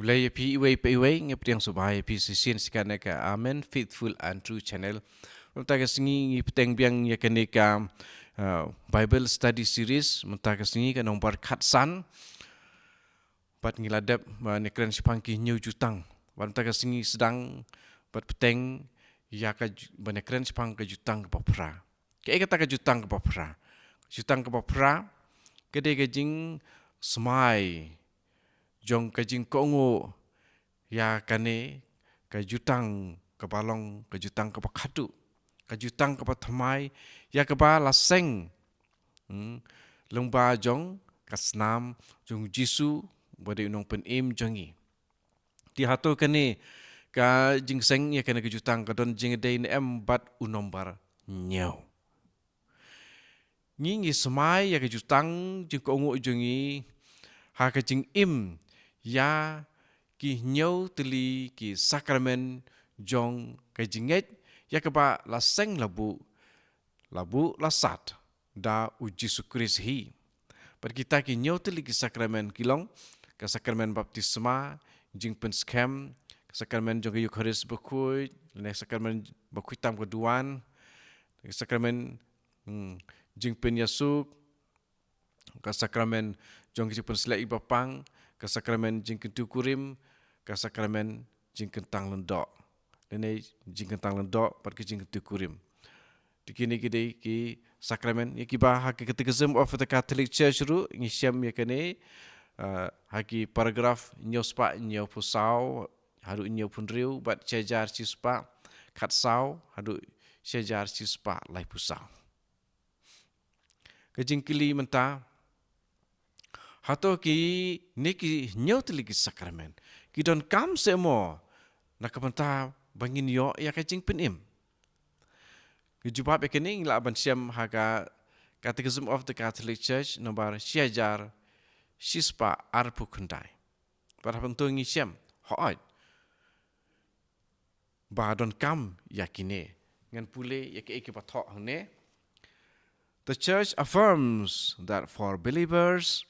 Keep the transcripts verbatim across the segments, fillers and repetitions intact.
Blei ïa phi iwei pa iwei, nga pdiang sngewbha ïa phi shisien sha kane ka Amen Faithful and True Channel. Mynta ka sngi ngi bteng biang ïa kane ka, uh, Bible Study Series, mynta ka sngi ka nombar khatsan. Bad ngi la dep, uh, ban ïakren shaphang ki hynñiew jutang. Bad mynta ka sngi sdang, bad bteng, ïa ka ju-, ban ïakren shaphang ka jutang kaba phra. Kaei kata ka jutang kaba phra? Jutang kaba phra, ka dei ka jingsmai jong ka jingkohnguh ïa kane ka jutang kaba long ka jutang kaba khadduh, ka jutang kaba thymmai, ïa kaba la seng, hmm, lyngba jong ka snam jong Jisu, ba dei u nongpynim jong ngi. Te hato kane ka jingseng ïa kane ka jutang ka don jingïadei ne em bad u nombar hynñiew? Ngi ngi smai ïa ka jutang jingkohnguh jong ngi ha ka jingim ïa ki hynñiew tylli ki sakramen jong ka jingngeit, ïa kaba la seng la buh, la buh la sat da u Jisu Khrist hi. Bad kita ki hynñiew tylli ki sakramen ki long ka sakramen baptisma, jingpynskhem, ka sakramen jong ka Eukharist bakhuid, lane sakramen bakhuid tam ka duwan, ka sakramen, hmm, jingpynïasuk, ka sakramen jong ka jingpynsleh ïa ki bapang, ka sakramen jingkyntiew kurim, ka sakramen jingkyntang lyngdoh. Lane jingkyntang lyngdoh bad ka jingkyntiew kurim. Te kine ki dei ki sakramen ïa kiba ha ka Catechism of the Catholic Church ruh ngi shem ïa kane, uh, ha ki paragraph hynñiew spah hynñiew phew saw haduh hynñiew phew hynriew bad shi hajar shi spah khatsaw haduh shi hajar shi spah laiphew saw. Ka jingkylli mynta, hato kine ki hynñiew tylli ki sakramen ki donkam seh mo na ka bynta ba ngin ïoh ïa ka jingpynim? Ka jubab ïa kane ngi lah ban shem ha ka Catechism of the Catholic Church nombar shi hajar shi spah arphew khyndai. Bad haba ngi shem, hooid, ba donkam ïa kine. Ngan pule ïa kaei kaba thoh hangne. The Church affirms that for believers,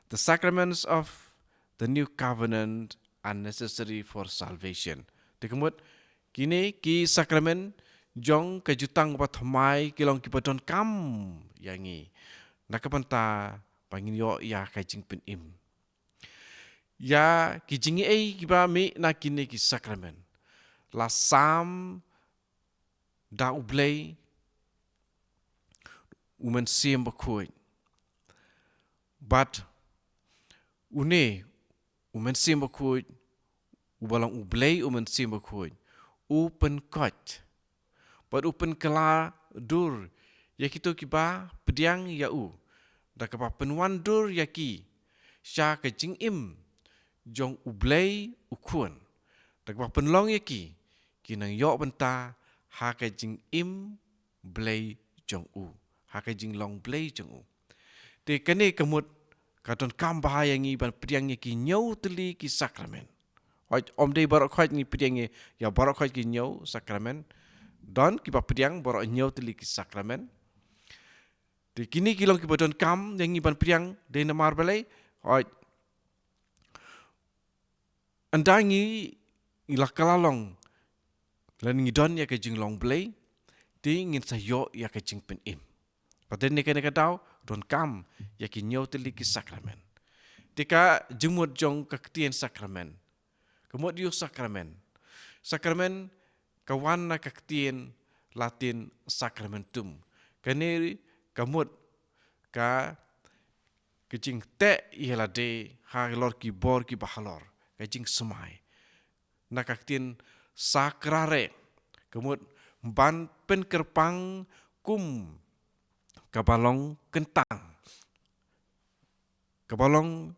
the sacraments of the new covenant are necessary for salvation. Te ka mut, kine ki sakramen jong ka jutang bathymmai ki long kiba donkam ïa ngi na ka bynta ba ngin ïoh ïa ka jingpynim. Ïa ki jingaiei kiba mih na kine ki sakramen la sam da U Blei U Mynsiem Bakhuid. Bad une U Mynsiem Bakhuid, uba long U Blei U Mynsiem Bakhuid, u pynkoit bad u pynkylla dur ïa kito kiba pdiang ïa u, da kaba pynwandur ïa ki sha ka jingim jong U Blei U Khun, da kaba pynlong ïa ki ki nongïoh bynta ha ka jingim Blei jong u, ha ka jinglong Blei jong u. Te kane ka mut ka donkam bha ïa ngi ban pdiang ïa ki hynñiew tylli ki sakramen. Hooid, ym dei baroh khoit ngi pdiang ïa, ïa baroh khoit ki hynñiew sakramen. Don kiba pdiang baroh hynñiew tylli ki sakramen. Te kine ki long kiba donkam ïa ngi ban pdiang, dei namar balei? Hooid, ynda ngi la kylla long lane ngi don ïa ka jinglong Blei, te ngin sa ïoh ïa ka jingpynim. Bad dei na kane ka daw donkam ïa ki hynñiew tylli ki sakramen. Te ka jingmut jong ka ktien sakramen, ka mut ïa u sakramen. Sakramen ka wan na ka ktien Latin sacramentum. Kane ka mut ka, ka jingteh ïalade halor ki bor kiba halor, ka jingsmai. Na ka ktien sacrare, ka mut ban pynkyrpang kum kaba long kyntang, kaba long,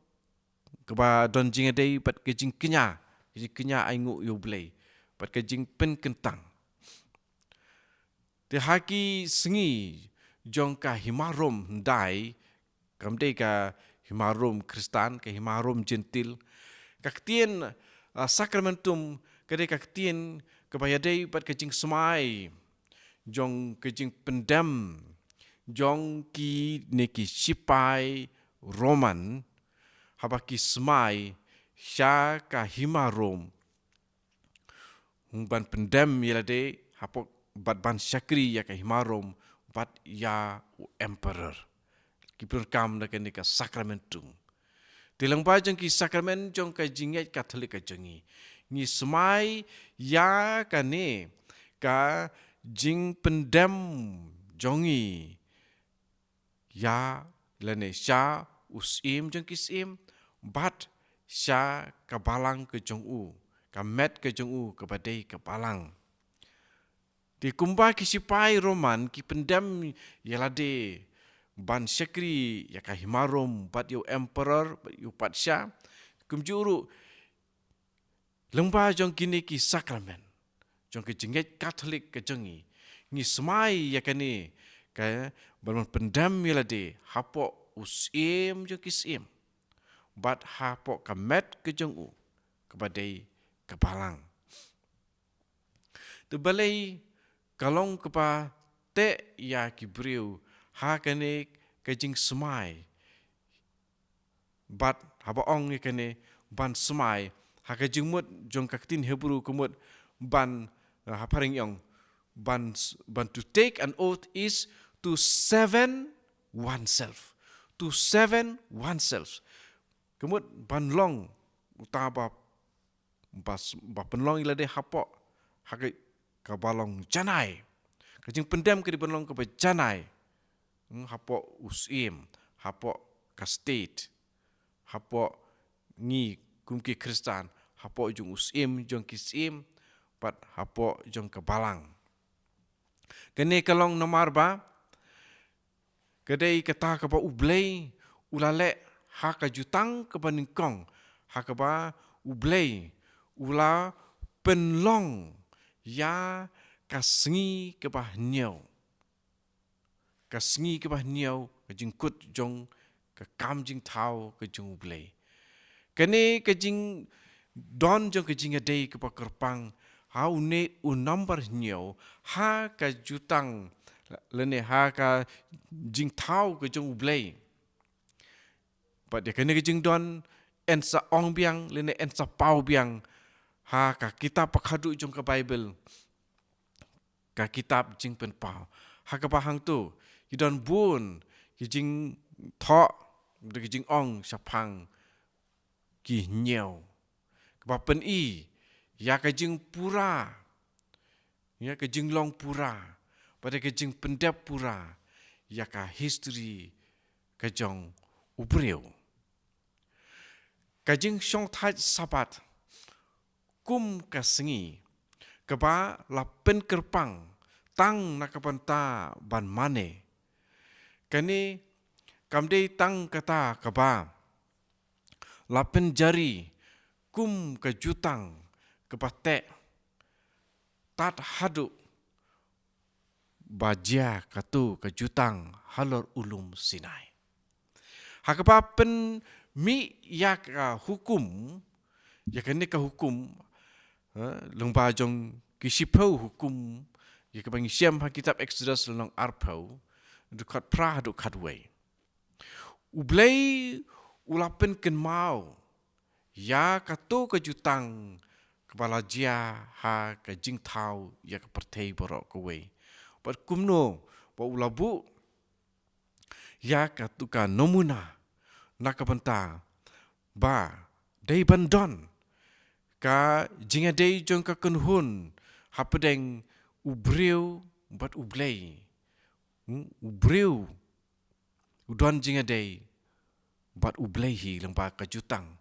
kaba don jingïadei bad ka jingkñia, ka jingkñia ainguh ïa U Blei bad ka jingpynkyntang. Te ha ki sngi jong ka Hima Rom hyndai, kam dei ka Hima Rom Khristan, ka Hima Rom Jentil, ka ktien, ah, sacramentum ka dei ka ktien kaba ïadei bad ka jingsmai jong ka jingpyndem jong kine ki shipai Roman, haba ki smai sha ka hima Rom, ban pyndem ïa lade hapoh bad ban shakri ïa ka hima Rom bad ïa u emperor. Ki pyndonkam na kane ka sakramentum. Te lyngba jong ki sakramen jong ka jingngeit Katholik ka jong ngi, ngi smai ïa kane ka jingpyndem jong ngi ïa lane sha u Syiem jong ki syiem bad sha ka balang ka jong u, ka met ka jong u kaba dei ka balang. Te kumba ki sipai Roman ki pyndem ïa lade ban shakri ïa ka hima Rom bad ïa u emperor bad ïa u patsha, kumjuh ruh lyngba jong kine ki sakramen jong ka jingngeit Katholik ka jong ngi, ngi smai ïa kane ka ban pyndem ïa lade hapoh u Syiem jong ki syiem bad hapoh ka met ka jong u kaba dei ka balang. Te balei ka long kaba teh ïa ki briew ha kane ka jingsmai? Bad haba ong ïa kane ban smai, ha ka jingmut jong ka ktien Hebrew ka mut ban, ha phareng ong, ban s-, ban to take an oath is to seven oneself. To seven oneself. Ka mut ban long uta ba ba s-, ba pynlong ïa lade hapoh, ha ka, kaba long janai. Ka jingpyndem ka dei ban long kaba janai. Hmm, hapoh u Syiem, hapoh ka state, hapoh ngi kum ki Khristan, hapoh jong u Syiem jong ki syiem bad hapoh jong ka balang. Kane ka long namar ba ka dei kata kaba U Blei u la leh ha ka jutang kaba nyngkong, ha kaba U Blei u la pynlong ïa ka sngi kaba hynñiew. Ka sngi kaba hynñiew, ka jingkut jong ka kam jingthaw ka jong U Blei. Kane ka jingdon jong ka jingïadei kaba kyrpang ha une u number hynñiew, ha ka jutang lane ha ka jingthaw ka jong U Blei. Bad ïa kane ka jingdon yn sa ong biang lane yn sa paw biang ha ka kitab ba khadduh jong ka Baibl, ka kitab Jingpynpaw. Ha kaba hangto ki don bun ki jingthoh, ki jingong shaphang ki hynñiew, kaba pyni ïa ka jingpura, ïa ka jinglong pura, bad ïa ka jingpyndep pura ïa ka history ka jong u briew. Ka jingshongthait Sabbath kum ka sngi kaba la pynkyrpang tang na ka bynta ban mane, kane kam dei tang kata kaba la pynjari kum ka jutang kaba teh, tad haduh ba jia kato ka jutang halor u lum Sinai. Ha kaba pynmih ïa ka hukum, ïa kane ka hukum, eh, lyngba jong ki shiphew hukum, ïa kaba ngi shem ha kitab Exodus lynnong arphew, dkhot phra haduh khatwei. U Blei u la pynkynmaw ïa kato ka jutang kaba la jia ha ka jingthaw ïa ka pyrthei baroh kawei. Bad kumno ba u la buh ïa kato ka nomuna na ka bynta ba dei ban don ka jingïadei jong ka kynhun hapdeng u briew bad U Blei. Hmm, u briew u don jingïadei bad U Blei hi lyngba ka jutang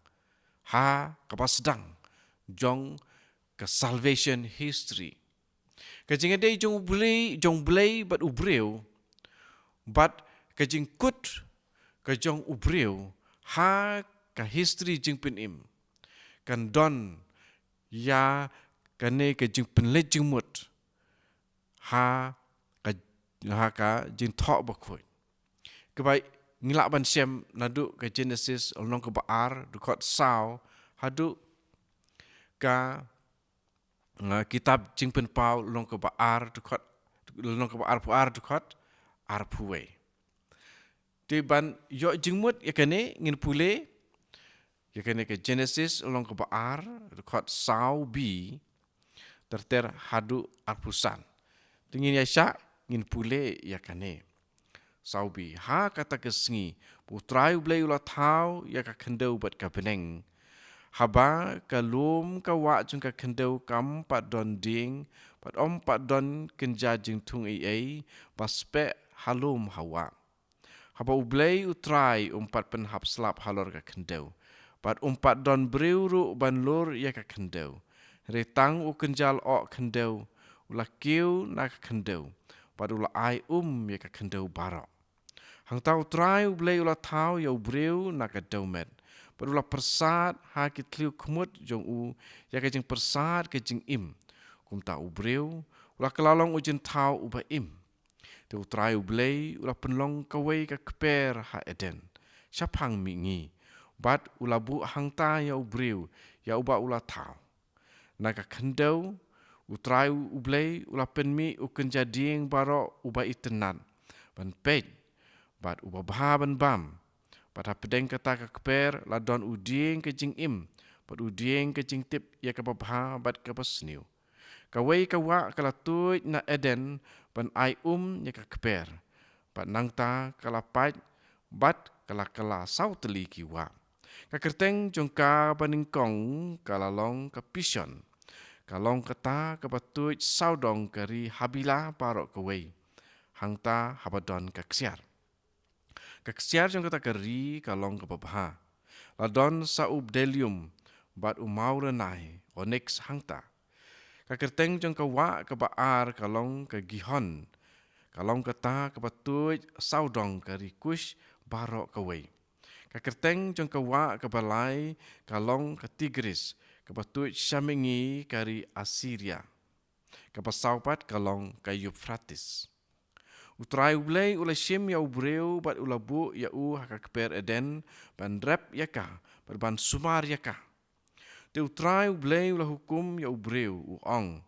ha kaba sdang jong ka salvation history. Ka jingïadei jong U Blei, jong Blei bad u briew, bad ka jingkut ka jong u briew ha ka history jingpynim, kan don ïa kane ka jingpynleit jingmut ha ka, ha ka Jingthoh Bakhuid. Kaba ngi lah ban shem naduh ka Genesis lynnong kaba ar dkhot saw haduh ka, nga, kitab Jingpynpaw lynnong kaba ar dkhot, lynnong kaba arphew ar dkhot arphew wei. Te ban ïoh jingmut ïa kane ngin pule Te kane ka Genesis lynnong kaba ar, dkhot saw B, ter ter haduh arphew san. Te ngin ïa shah, ngin pule ïa kane. Saw B, ha kata ka sngi, ba U Trai U Blei u la thaw ïa ka khyndew bad ka bneng. Haba ka lum ka wah jong ka khyndew kam pat don dieng, bad ym pat don kynja jingthung ei ei, ba speh ha lum ha wah. Haba U Blei U Trai um pat pynhap slap halor ka khyndew, bad um pat don briew ruh ban lur ïa ka khyndew. Hynrei tang u kynja lyoh khyndew, u la kiew na ka khyndew, bad u la ai um ïa ka khyndew baroh. Hangta U Trai U Blei u la thaw ïa u briew na ka dewmet, bad u la pyrsad ha ki thliew khmut jong u ïa ka jingpyrsad ka jingim. Kumta u briew u la kylla long u jingthaw uba im. Te U Trai U Blei u la pynlong kawei ka kper ha Eden, shaphang mihngi, bad u la buh hangta ïa u briew ïa uba u la thaw. Na ka khyndew, U Trai U Blei u la pynmih u kynja dieng baroh uba itynnad, ban peit, bad uba bha ban bam. Bad hapdeng kata ka kper la don u dieng ka jingim, bad u dieng ka jingtip ïa kaba bha bad kaba sniew. Kawei ka wah ka la tuid na Eden ban ai um ïa ka kper. Bad nangta ka la pait, bad ka la kylla saw tylli ki wah. Ka kyrteng jong ka banyngkong ka la long ka Pishon. Ka long kata kaba tuid sawdong ka ri Habila baroh kawei, hangta haba don ka ksiar. Ka ksiar jong kata ka ri ka long kaba bha. La don sa u bdellium bad u mawranai, oniks hangta. Ka kyrteng jong ka wah kaba ar ka long ka Gihon. Ka long kata kaba tuid sawdong ka ri Kush baroh kawei. Ka kyrteng jong ka wah kaba lai ka long ka Tigris, kaba tuid sha mihngi ka ri Assyria. Kaba saw pat ka long ka Euphrates. U Trai U Blei u la shim ïa u briew bad u la buh ïa u ha ka kper Eden, ban rep ïa ka, bad ban sumar ïa ka. Te U Trai U Blei u la hukum ïa u briew, u ong: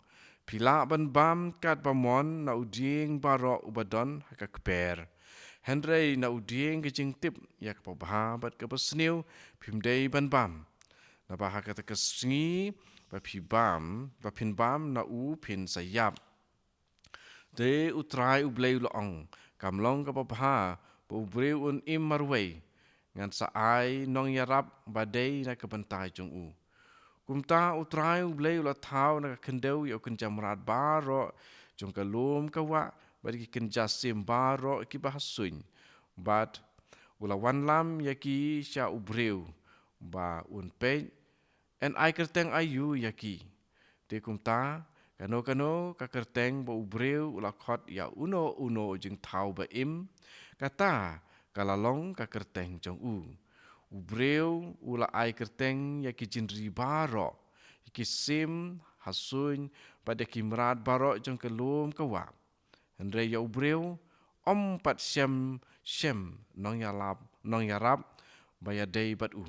Phi lah ban bam katba mon na u dieng baroh uba don ha ka kper. Hynrei na u dieng ka jingtip ïa kaba bha bad kaba sniew phim dei ban bam. Naba ha kata ka sngi ba phi bam, ba phin bam na u phin sa ïap. Te U Trai U Blei u la ong: Kam long kaba bha ba u briew un im marwei. Ngan sa ai nongïarap ba dei na ka bynta jong u. Kumta U Trai U Blei u la thaw na ka khyndew ïa u kynja mrad baroh jong ka lum ka wah, bad ki kynja sim baroh kiba ha suiñ. Bad u la wanlam ïa ki sha u briew, ba un peit yn ai kyrteng aïu ïa ki. Te kumta, kano kano ka kyrteng ba u briew u la khot ïa uno uno u jingthaw ba im, kata ka la long ka kyrteng jong u. U briew u la ai kyrteng ïa ki jingri baroh, ïa ki sim ha suiñ, bad ïa ki mrad baroh jong ka lum ka wah. Hynrei ïa u briew, ym pat shem shem nongïalap, nongïarap ba ïadei bad u.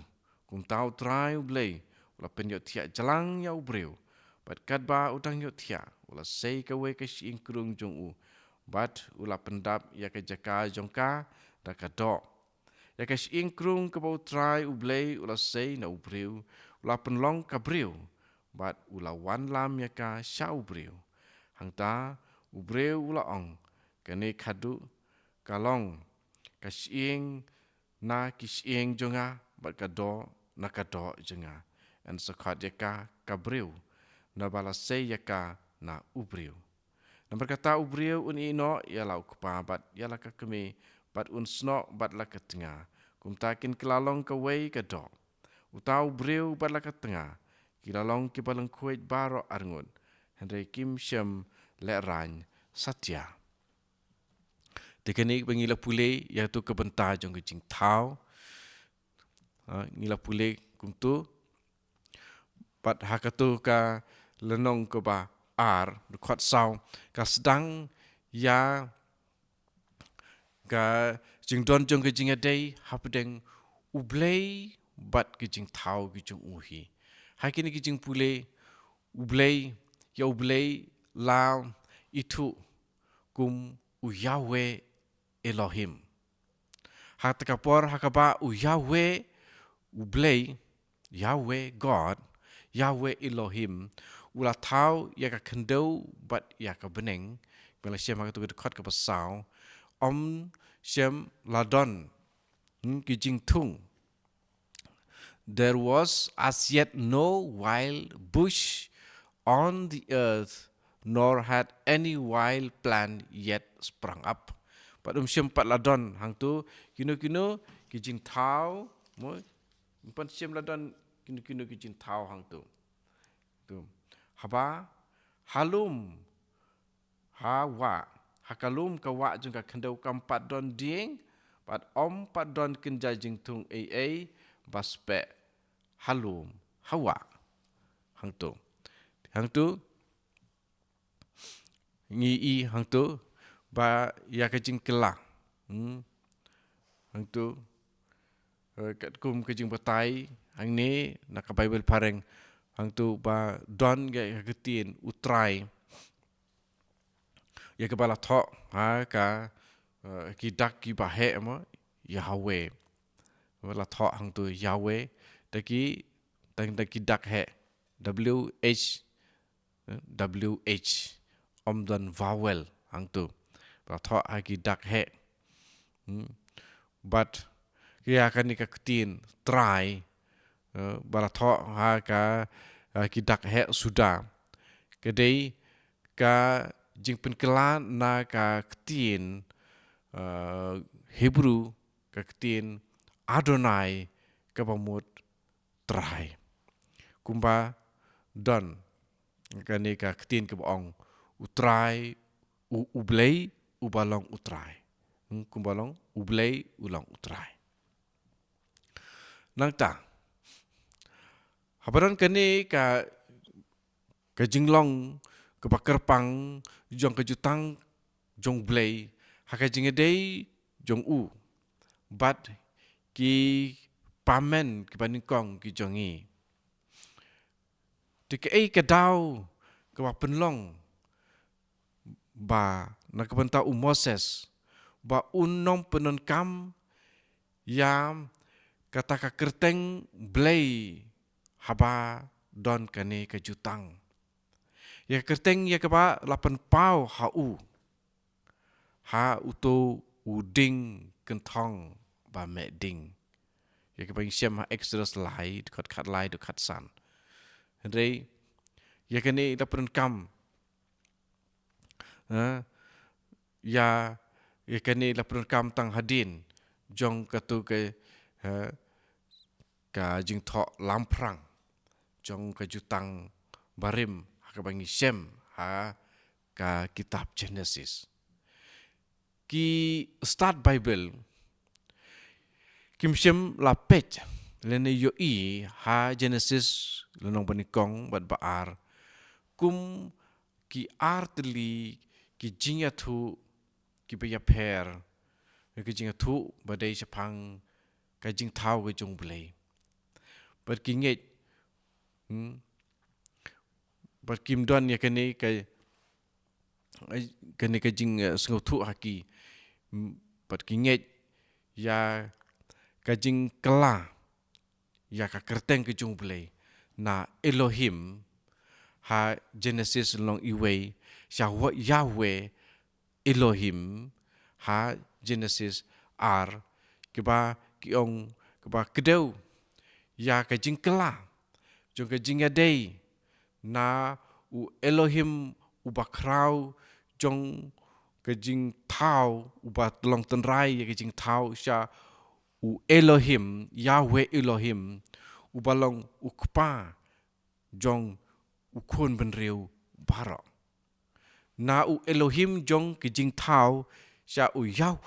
Kumta U Trai U Blei u la pynïohthiah jlang ïa u briew. Bad katba u dang ïohthiah, u la sei kawei ka shyieng krung jong u. Bad u la pyndap ïa ka jaka jong ka da ka doh. Ïa ka shyieng krung kaba U Trai U Blei u la sei na u briew, u la pynlong ka briew, bad u la wanlam ïa ka sha u briew. Hangta u briew u la ong: Kane khadduh ka long ka shyieng na ki shyieng jong nga, bad ka doh na ka doh jong nga. Yn sa khot ïa ka ka briew, naba la sei ïa ka na u briew. Namar kata u briew un ïehnoh ïa la u kpa bad ïa la ka kmie, bad un snoh bad la ka tnga. Kumta kin kylla long kawei ka doh. Uta u briew bad la ka tnga ki la long kiba lyngkhuid baroh arngut, hynrei kim shym lehraiñ satia. Te kane ba ngi la pule ïa tu ka bynta jong ka jingthaw. Ha, ngi la pule kumtu. Bad ha katu ka lynnong kaba ar, dkhot saw, ka sdang ïa ka jingdon jong ka jingïadei hapdeng U Blei bad ka jingthaw ka jong u hi. Ha kine ki jingpule, U Blei, ïa U Blei la ithuh kum u Yahweh Elohim. Ha kata ka por ha kaba u Yahweh U Blei Yahweh God, Yahweh Elohim, u la thaw ïa ka khyndew bad ïa ka bneng, ba la shem ha katu ka dkhot kaba saw, ym shym la don, hmm, ki jingthung. There was as yet no wild bush on the earth, nor had any wild plant yet sprung up. Bad um shym pat la don hangtu kino kino ki jingthaw, mo, um pat shym la don kino kino ki jingthaw hangtu. Tu. Haba ha lum, ha wah, ha ka lum ka wah jong ka khyndew kam pat don dieng, bad ym pat don kynja jingthung ei ei ba speh ha lum, ha wah. Hangtu. Hangtu ngi i hangtu ba ïa ka jingkylla. Hmm. Hangtu, eh, katkum ka jingbatai hangne na ka Baibl phareng, hangtu ba don ïa ka ktien U Trai, ïa kaba la thoh ha ka, eh, ki dak kiba heh, mo, Yahweh. Ba la thoh hangtu Yahweh da ki, da, da ki dak heh, W H, eh, W H, ym don vowel hangtu. Ba la thoh ha ki dak heh. Hmm. Bad ïa kane ka ktien Trai, eh, ba la thoh ha ka, eh, ki dak heh suda, ka dei ka jingpynkylla na ka ktien, eh, Hebrew, ka ktien Adonai, kaba mut Trai. Kumba don kane ka ktien kaba ong U Trai, U, U Blei uba long U Trai. Hmm, kumba long U Blei u long U Trai. Nangta, haba don kane ka, ka jinglong kaba kyrpang jong ka jutang jong U Blei ha ka jingïadei jong u bad ki pamen kiba nyngkong ki jong ngi, te kaei ka daw kaba pynlong ba na ka bynta u Moses ba un ym pyndonkam ïa kata ka kyrteng Blei haba don kane ka jutang? Ïa ka kyrteng ïa kaba la pynpaw ha u, ha uto u dieng kynthong ba meh ding, ïa kaba ngi shem ha Exodus lai, dkhot khatlai, dkhot khatsan. Hynrei ïa kane la pyndonkam, ha, ïa, ïa kane la pyndonkam tang hadien jong katu ka, ha, ka jingthoh lamphrang jong ka jutang barim ha kaba ngi shem ha ka kitab Genesis. Ki stad Baibl kim shym la peit lane ïohi ha Genesis lynnong banyngkong bad ba ar kum ki artylli ki jingïathuh kiba ïapher, ki jingïathuh ba dei shaphang ka jingthaw ka jong U Blei. Bad ki ngeit, hmm, bad kim don ïa kane ka, kane ka jing, eh, sngewthuh ha ki, hmm, bad ki ngeit ïa ka jingkylla ïa ka kyrteng ka jong U Blei na Elohim ha Genesis lynnong iwei, sha Yahweh Elohim ha Genesis ar, kiba ki ong kiba kdew ïa ka jingkylla jong ka jingïadei na u Elohim uba khraw jong ka jingthaw, uba long tynrai ïa ka jingthaw, sha u Elohim, Yahweh Elohim, uba long u kpa jong u khun bynriew baroh. Na u Elohim jong ka jingthaw sha u Yah-,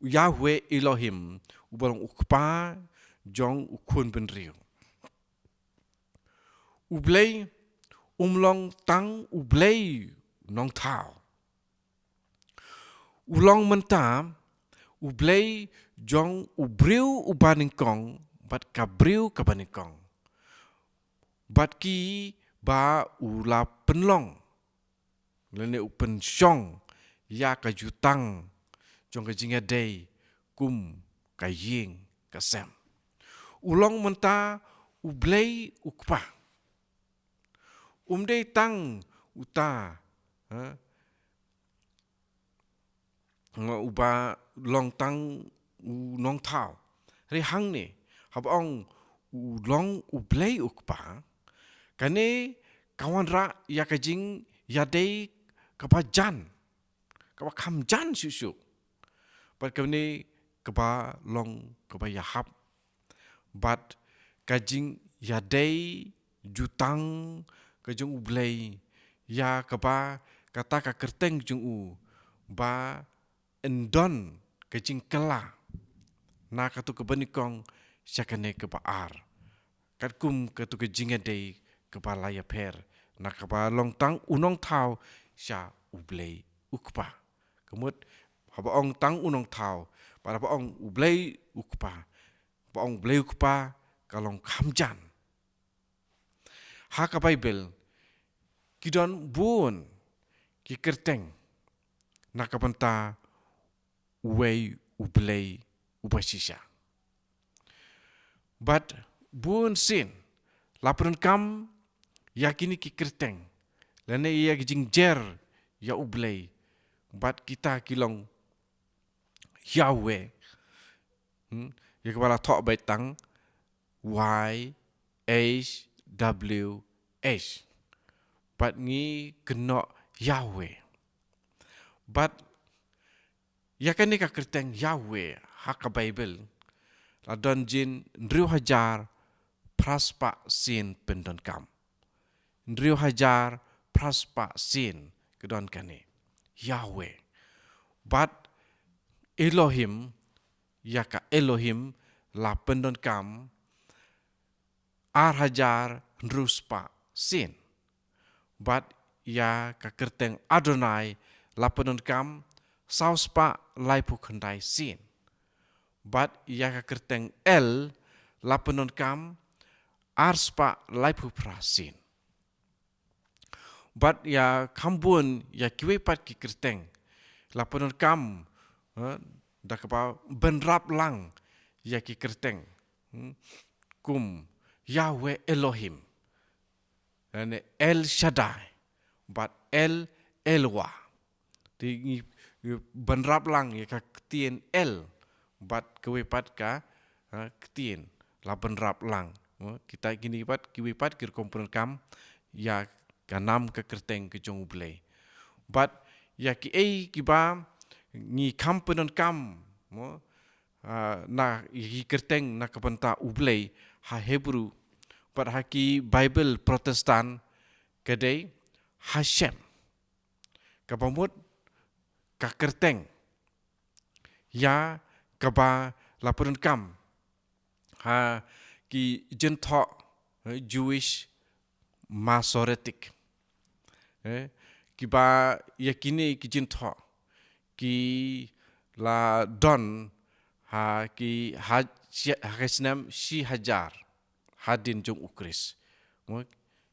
Yahweh Elohim, uba long u kpa jong u khun bynriew. U Blei um long tang U Blei nongthaw. U long mynta U Blei jong u briew uba nyngkong bad ka briew kaba nyngkong, bad kiba u la pynlong lane u pynshong ïa ka jutang jong ka jingïadei kum ka ïing ka sem. U long mynta U Blei u Kpa. Um dei tang uta, ha? Nga uba long tang u nongthaw. Hynrei hangne, haba ong u long U Blei u Kpa, kane ka wanrah ïa ka jingïadei kaba jan, kaba kham jan shuh shuh. Bad kane kaba long kaba ïahap. Bad ka jingïadei jutang ka jong U Blei ïa kaba kata ka kyrteng jong u ba yn don ka jingkylla na katu kaba nyngkong sha kane kaba ar. Katkum katu ka jingïadei kaba la ïapher na kaba long tang u nongthaw sha U Blei u Kpa. Ka mut haba ong tang u nongthaw, bad haba ong U Blei u Kpa, haba ong U Blei u Kpa ka long kham jan. Ha ka Baibl ki don bun ki kyrteng na ka bynta uwei U Blei uba shisha. Bad bun sien la pyndonkam ïa kine ki kyrteng lane ïa ki jingjer ïa U Blei, bad kita ki long Yahweh. Hmm? Ïa kaba la thoh beit tang Y H W H. Bad ngi kynnoh Yahweh. Bad ïa kane ka kyrteng Yahweh ha ka Baibl la don jin hynriew hajar phra spah sien pyndonkam. Hynriew hajar phra spah sien ka don kane Yahweh. Bad Elohim, ïa ka Elohim la pyndonkam ar hajar hynriew spah sien. Bad ïa ka kyrteng Adonai la pyndonkam saw spah laiphew khyndai sien. Bad ïa ka kyrteng El la pyndonkam ar spah laiphew phra sien. Bad ïa kham bun ïa kiwei pat ki kyrteng la pyndonkam, eh, da kaba bynrap lang ïa ki kyrteng, hmm, kum Yahweh Elohim, lane El Shaddai, bad El Elwa. Te ngi, ngi bynrap lang ïa ka ktien El bad kawei pat ka, ha, ktien la bynrap lang. Ha, kita kine pat, kiwei pat ki rukom pyndonkam ïa ka nam ka kyrteng ka jong U Blei. Bad ïa kiei kiba ngi kham pyndonkam, mo, ah, na ïa ki kyrteng na ka bynta U Blei ha Hebru bad ha ki Baibl Protestant ka dei Hashem. Kaba mut ka kyrteng ïa kaba la pyndonkam ha ki jingthoh, eh, Jewish Masoretic. Eh, kiba ïa kine ki jingthoh ki la don ha ki ha-, shi-, ha ki snem shi hajar hadien jong U Khrist. Mo,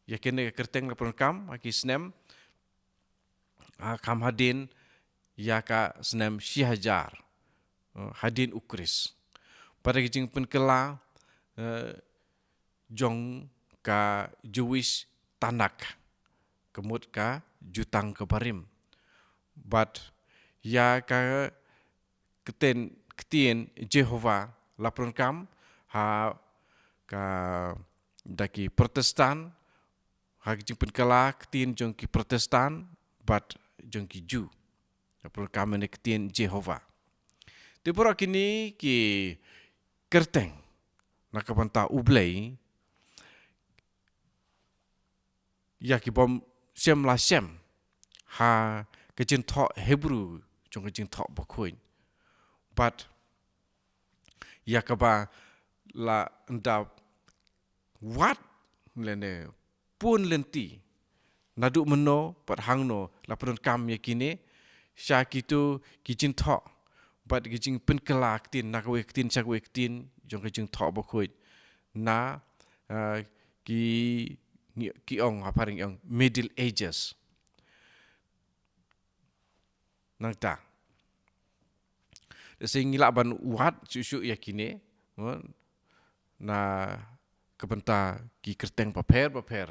ïa kine ki kyrteng la pyndonkam ha ki snem, ah, kham hadien ïa ka snem shi hajar, eh, hadien U Khrist. Bad ki jingpynkylla, eh, jong ka Jewish Tanakh, ka mut ka Jutang ka Barim. Bad ïa ka ktien, ktien Jehovah la pyndonkam ha ka, da ki Protestant, ha ki jingpynkylla ktien jong ki Protestant bad jong ki Jew. La pyndonkam ïa ka ktien Jehovah. Te baroh kine ki kyrteng na ka bynta U Blei, ïa ki bym shym la shem ha ka jingthoh Hebru jong ka Jingthoh Bakhuid. Bad ïa kaba la ynda wad lane pun lynti naduh mynno bad hangno la pyndonkam ïa kine sha kito ki jingthoh bad ki jingpynkylla ktien na kawei ktien sha kawei ktien jong ka Jingthoh Bakhuid na, eh, ki, ki ong, ha phareng ong Middle Ages. Nangta, lehse ngi lah ban wad shuh shuh ïa kine, mo, na bynta ki kyrteng bapher bapher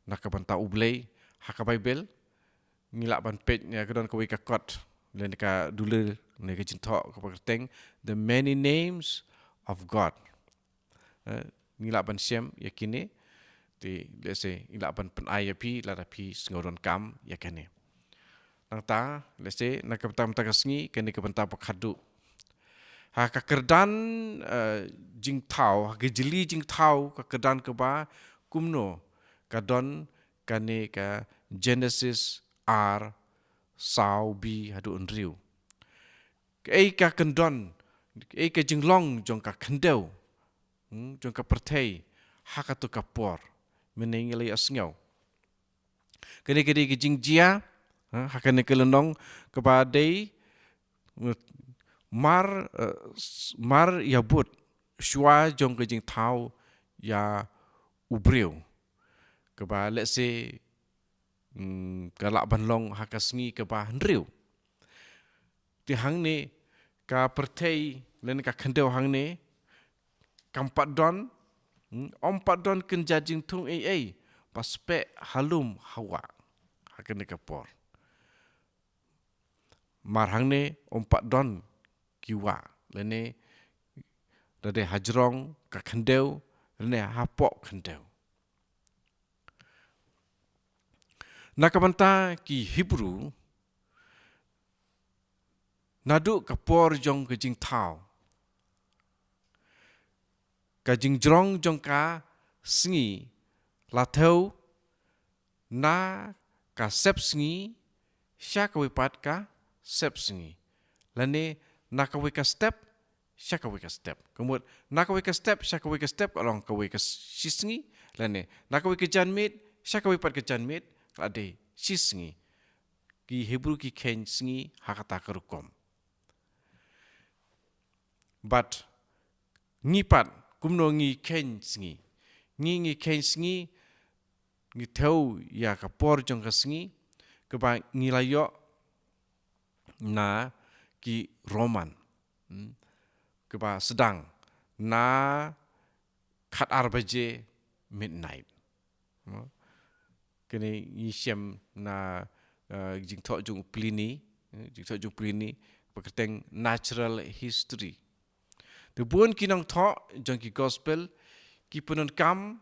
na ka bynta U Blei ha ka Baibl, ngi lah ban peit, ïa, ka don kawei ka kot, lane ka dule, ne ka jingthoh kaba kyrteng The Many Names of God. Eh, ngi lah ban shem ïa kine, te lehse ngi lah ban pyn-ai ïa phi lada phi sngewdonkam ïa kane. Nangta, lehse, na ka bynta, bynta ka sngi, kane ka bynta ba khatduh. Ha ka kyrdan, eh, jingthaw, ha ka jylliew jingthaw, ka kyrdan kaba kumno, ka don kane ka Genesis ar, saw B haduh hynriew. Kaei ka kyndon, kaei ka jinglong jong ka khyndew, hmm, jong ka pyrthei, ha kato ka por. Mynne ngi la ïohsngew. Kane ka dei ka jingjia, ha, ha kane ka lynnong kaba dei, eh, mar, eh, s-, mar ïa bud, shuwa jong ka jingthaw ïa u briew. Kaba lehse, mm, ka lah ban long ha ka sngi kaba hynriew. Te hangne ka pyrthei, lane ka khyndew hangne, kam pat don, hmm, ym pat don kynja jingthung ei ei ba speh ha lum ha wah. Ha kane ka por. Mar hangne ym pat don ki wah, lane lada dei hajrong ka khyndew, lane hapoh khyndew. Na ka bynta ki Hebru, naduh ka por jong ka jingthaw, ka jingjrong jong ka sngi la thew na ka sepsngi sha kawei pat ka sepsngi, lane na kawei ka step sha kawei ka step. Ka mut, na kawei ka step sha kawei ka step ka long kawei ka shisngi, lane na kawei ka janmiet sha kawei pat ka janmiet ka la dei shisngi. Ki Hebru ki kheiñ sngi ha kata ka rukom. Bad ngi pat, kumno ngi kheiñ sngi? Ngi, ngi kheiñ sngi, ngi thew ïa ka por jong ka sngi kaba ngi la ïoh na ki Roman, hmm, kaba sdang na khatar baje midnight. Hmm. Kane ngi shem na, eh, jingthoh jong u Pliny, eh, jingthoh jong u Pliny, ba kyrteng Natural History. Te bun ki nongthoh jong ki gospel ki pyndonkam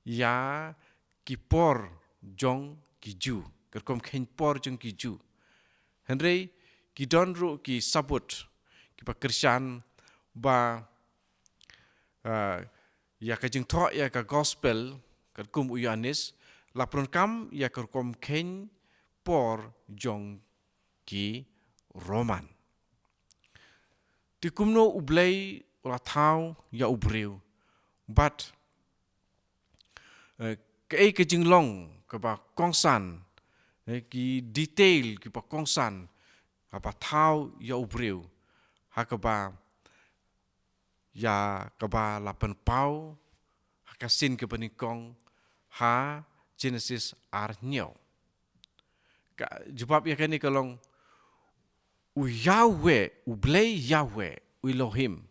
ïa ki por jong ki Jiw, ka rukom kheiñ por jong ki Jiw. Hynrei ki don ruh ki sabut kiba kyrshan ba, ah, ïa ka jingthoh ïa ka gospel katkum u Ïoannis la pyndonkam ïa ka rukom kheiñ por jong ki Roman. Te kumno U Blei u la thaw ïa u briew? Bad, eh, kaei ka jinglong kaba kongsan, eh, ki detail kiba kongsan, kaba thaw ïa u briew, ha kaba, ïa kaba la pynpaw ha ka sien kaba nyngkong ha Genesis ar hynñiew. Ka jubab ïa kane ka long, u Yahweh, U Blei Yahweh, u Elohim,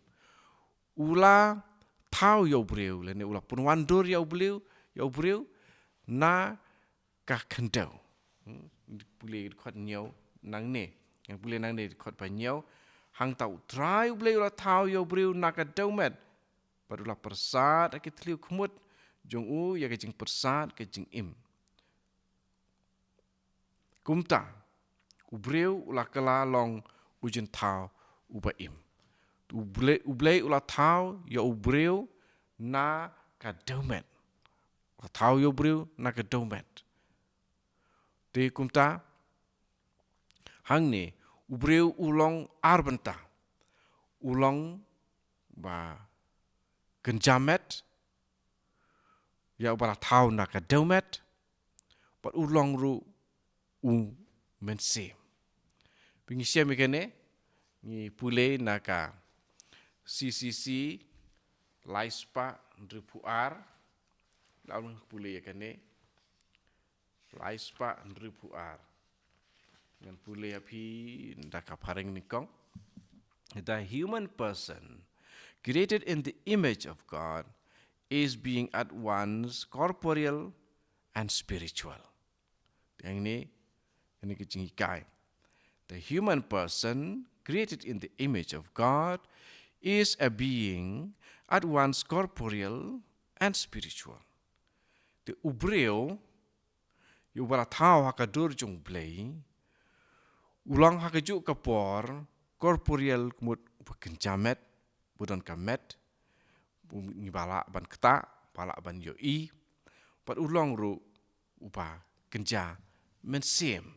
u la thaw ïa u briew, lane u la pynwandur ïa u briew, ïa u briew na ka khyndew. Hmm, pule dkhot hynñiew nangne. Ngan pule nangne dkhot ba hynñiew. Hangta U Trai U Blei u la thaw ïa u briew na ka dewmet, bad u la pyrsad ha ki thliew khmut jong u ïa ka jingpyrsad ka jingim. Kumta, u briew u la kylla long u jingthaw uba im. U Blei, U Blei u la thaw ïa u briew na ka dewmet. U la thaw ïa u briew na ka dewmet. Te kumta, hangne, u briew u long ar bynta. U long ba kynja met, ïa uba la thaw na ka dewmet, bad u long ruh u mynsiem. Phi ngi shem ïa kane, ngi pule na ka C C C, lai spah hynriewphew ar, la u ngi pule ïa kane, lai spah hynriewphew ar. Ngan pule ïa phi da ka phareng nyngkong. The human person, created in the image of God, is being at once corporeal and spiritual. Te hangne, hangne ka jinghikai. The human person, created in the image of God, is a being at once corporeal and spiritual. Te u briew, ïa uba la thaw ha ka dur jong U Blei, u long ha kajuh ka por, corporeal, ka mut uba kynja met, uba don ka met, u ngi ba lah ban ktah, ba lah ban ïohi, bad u long ruh uba kynja mynsiem.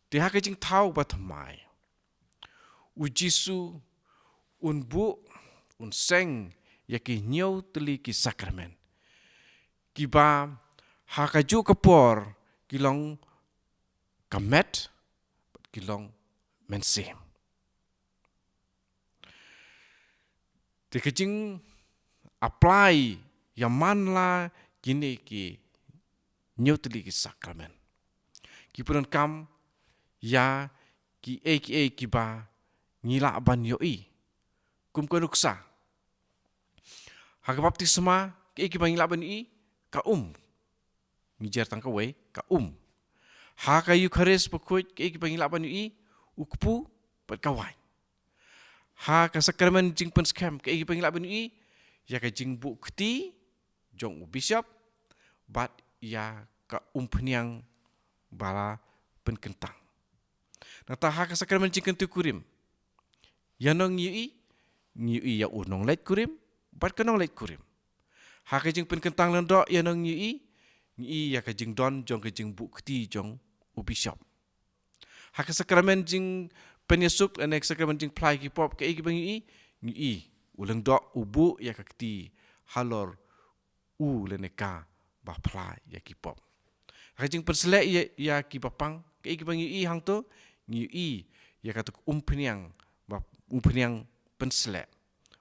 Te ha ka jingthaw bathymmai, U Jisu un buh, un seng ïa ki hynñiew tylli ki sakramen, kiba ha kajuh ka por ki long ka met, ki long mynsiem. Te ka jing-apply ïa man la kine ki hynñiew tylli ki sakramen, ki pyndonkam ïa kiei kiei kiba ngi lah ban ïohi. Kum ka nuksa, ha ka baptisma, kiei kiba ngi lah ban ïohi? Ka um. Ngi jer tang kawei, ka um. Ha ka Eukharist bakhuid, kiei kiba ngi lah ban ïohi? U kpu bad ka waiñ. Ha ka sakramen jingpynskhem, kiei kiba ngi lah ban ïohi? Ïa ka jingbuh kti jong u bishop bad ïa ka umphniang ba la pynkyntang. Nangta ha ka sakramen jingkyntu kurim, ïano ngi ïohi? Ngi ïohi ïa u nongleit kurim bad ka nongleit kurim. Ha ka jingpynkyntang lyngdoh, ïano ngi ïohi? Ngi ïohi ïa ka jingdon jong ka jingbuh kti jong u bishop. Ha ka sakramen jingpynïasuk lane ka sakramen jingphla ïa ki pop, kiei kiba ngi ïohi? Ngi ïohi u lyngdoh u buh ïa ka kti halor u lane ka ba phla ïa ki pop. Ha ka jingpynsleh ïa, ïa kiba pang, kiei kiba ngi ïohi hangto? Ngi ïohi ïa kato ka umphniang, ba umphniang pynsleh,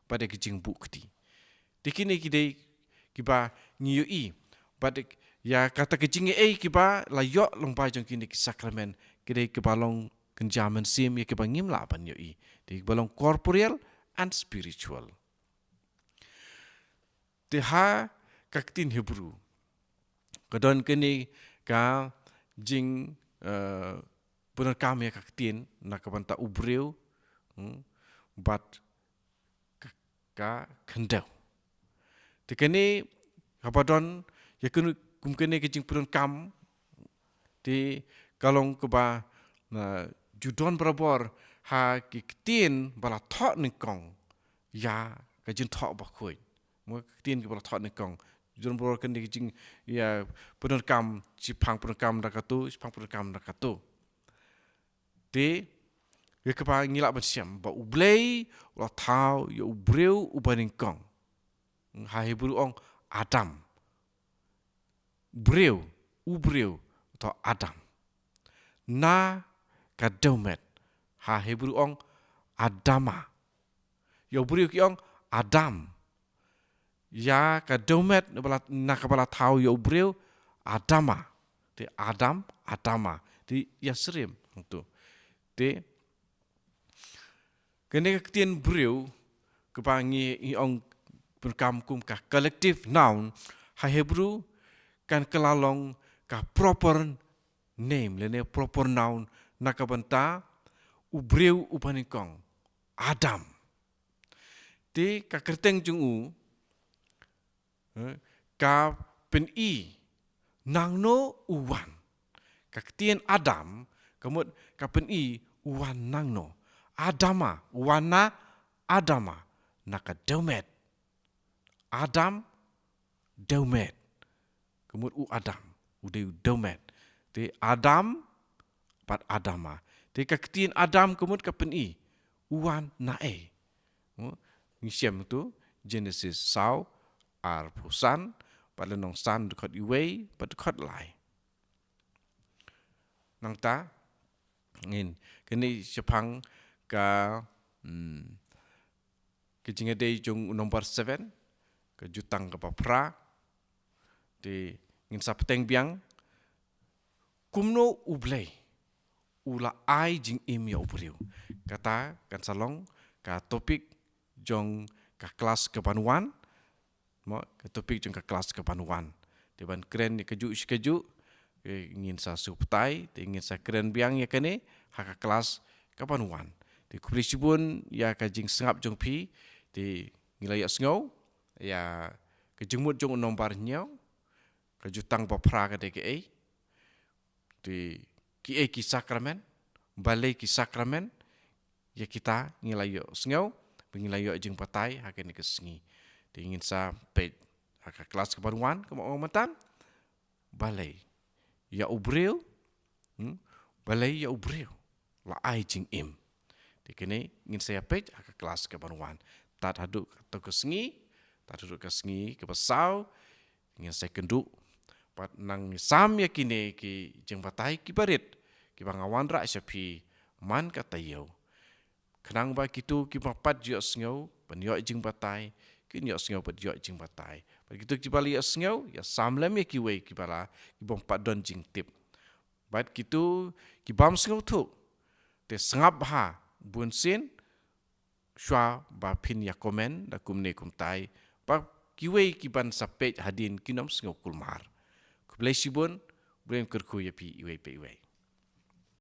bad ïa ka jingbuh kti. Te kine ki dei kiba ngi ïohi, bad ïa kata ka jingïohi kiba la ïoh lyngba jong kine ki sakramen, ki dei kiba long kynja mynsiem ïa kiba ngim lah ban ïohi. Te kiba long corporeal and spiritual. Te ha ka ktien Hebru, ka don kane ka jing, eh, pyndonkam ïa ka ktien na ka bynta u briew, hmm, bad ka, ka khyndew. Te kane, haba don ïa kane, kum kane ka jingpyndonkam, te ka long kaba, na, ju don barabor ha ki ktien ba la thoh nyngkong ïa ka jingthoh bakhuid. Mo, ka ktien kaba la thoh nyngkong, ju don barabor kane ka jing, ïa, pyndonkam, shiphang pyndonkam da kato, shiphang pyndonkam da kato. Te ïa kaba ngi lah ban shem ba U Blei u la thaw ïa u briew uba nyngkong. Ha Hebru ong Adam. Briew, u briew, to Adam. Na ka dewmet, ha Hebru ong Adama. Ïa u briew ki ong Adam. Ïa ka dewmet na ba la, na kaba la thaw ïa u briew, Adama. Te Adam, Adama. Te ïa syriem hangto. Te kane ka ktien briew, kaba ngi, ngi ong pyndonkam kum ka collective noun, ha Hebru kan kylla long ka proper name, lane proper noun, na ka bynta u briew uba nyngkong, Adam. Te ka kyrteng jong u, eh, ka pyni nangno u wan. Ka ktien Adam, ka mut ka pyni u wan nangno. Adama, u wan na Adama, na ka dewmet. Adam, dewmet. Ka mut u Adam, u dei u dewmet. Te Adam, bad Adama. Te ka ktien Adam ka mut ka pyni u wan naei. Mo, ngi shem tu, Genesis saw, arphew san, bad lynnong san dkhot wei, bad dkhot lai. Nangta, ngin, kane shaphang ka, hmm, ka jingïadei jong u nombar seven, ka jutang kaba phra, te ngin sa bteng biang, kumno U Blei u la ai jingim ïa u briew. Kata kan sa long ka topic jong ka klas kaban wan, Mo, ka topic jong ka klas ka ban wan. Te ban kren ïa kajuh shi kajuh, eh, ngin sa shu batai, te ngin sa kren biang ïa kane ha ka klas ka ban wan. Te khublei shibun ïa ka jingsngap jong phi, te ngi la ïohsngew ïa ka jingmut jong u nombar hynñiew, ka jutang ba phra ka dei kaei, te kiei ki sakramen, balei ki sakramen, ïa kita ngi la ïohsngew, ba ngi la ïoh jingbatai ha kane ka sngi. Te ngin sa peit ha ka klas ka ban wan, kumba ong mynta, balei ïa u briew, hmm? Balei ïa u briew la ai jingim. Te kane ngin sa ïa peit ha ka klas ka ban wan. Tad haduh kato ka sngi, tad haduh ka sngi kaba saw, ngin sa ïakynduh bad nang sam ïa kine ki jingbatai kiba rit, kiba nga wanrah sha phi man ka taïew. Khnang ba kito kiba pat ïohsngew ban ïoh jingbatai, kin ïohsngew bad ïoh jingbatai. Bad kito kiba la ïohsngew, ïa sam lem ïa kiwei kiba la, ki bym pat don jingtip. Bad kito ki bym sngewthuh, te sngap bha bunsien, shuwa ba phin ïa comment da kumne kumtai, ba kiwei ki ban sa peit hadien kin ym sngew kulmar. Khublei shibun, U Blei un kyrkhu ïa phi iwei pa iwei.